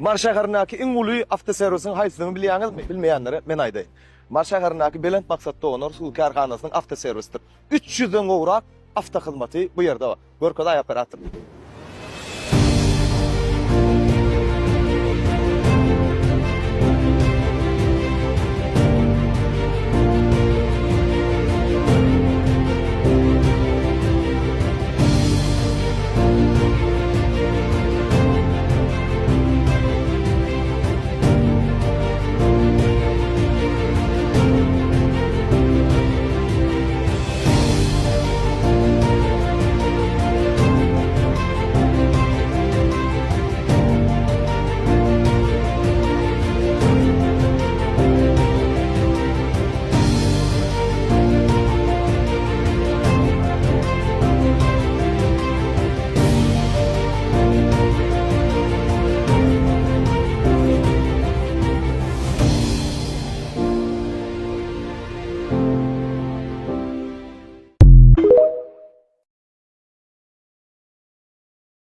Mary şäherindäki iň uly awtoserwisiň haýsydygyny bilýäňizmi? Bilmeýänlere men aýdaýyn. Mary şäherindäki Belent Maksat Doganlar hususy kärhanasynyň awtoserwisidir. 300-den gowrak awtohyzmaty bu ýerde bar. Görkezaý operator.